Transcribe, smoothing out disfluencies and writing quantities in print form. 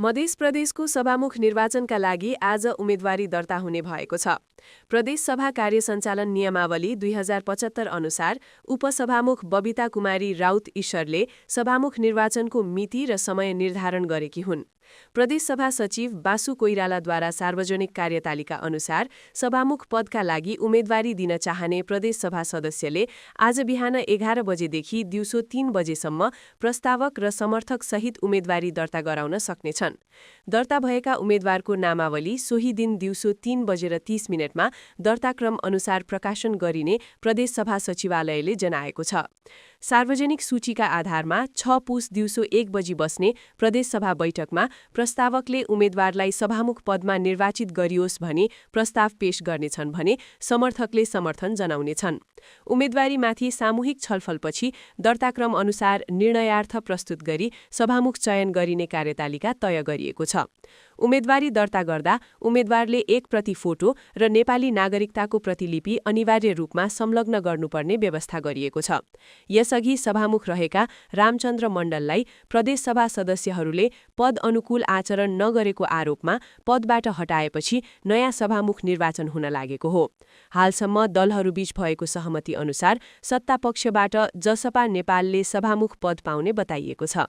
मध्य प्रदेशको सभामुख निर्वाचनका लागि आज उम्मेद्वारी दर्ता हुने भएको छ। प्रदेश सभा कार्य सञ्चालन नियमावली 2075 अनुसार उपसभामुख बबिता कुमारी राउत ईश्वरले सभामुख निर्वाचनको मिति र समय निर्धारण गरेकी हुन्। प्रदेश सभा सचिव बासु कोइरालाद्वारा सार्वजनिक कार्यतालिका अनुसार सभामुख पदका लागि उम्मेद्वारी दिन चाहने प्रदेश सभा सदस्यले आज बिहान 11 बजेदेखि दिउँसो 3 बजेसम्म प्रस्तावक र समर्थक सहित उम्मेद्वारी दर्ता गराउन सक्नेछन्। दर्ता भएका उम्मेद्वारको नामावली सोही दिन दिउँसो 3 बजेर 30 मिनटमा दर्ताक्रम अनुसार प्रकाशन गरिने प्रदेश सभा सचिवालयले जनाएको छ। सार्वजनिक सूचीका आधारमा 6 पुस दिउँसो 1 बजी बस्ने प्रदेश सभा बैठकमा प्रस्तावकले उम्मेद्वारलाई सभामुख पदमा निर्वाचित गरियोस् भनी प्रस्ताव पेश गर्नेछन् भने समर्थकले समर्थन जनाउनेछन्। उम्मेद्वारीमाथि सामूहिक छलफलपछि दर्ताक्रम अनुसार निर्णयार्थ प्रस्तुत गरी सभामुख चयन गरिने कार्यतालिका तय गरिएको छ। उम्मेद्वारी दर्ता गर्दा उम्मेद्वारले 1 प्रति फोटो र नेपाली नागरिकताको प्रतिलिपि अनिवार्य रूपमा संलग्न गर्नुपर्ने व्यवस्था गरिएको छ। यसअघि सभामुख रहेका रामचन्द्र मण्डललाई प्रदेश सभा सदस्यहरूले पद अनुकूल आचरण नगरेको आरोपमा पदबाट हटाएपछि नयाँ सभामुख निर्वाचन हुन लागेको हो। हालसम्म दलहरूबीच भएको सहमति अनुसार सत्तापक्षबाट जसपा नेपालले सभामुख पद पाउने बताइएको छ।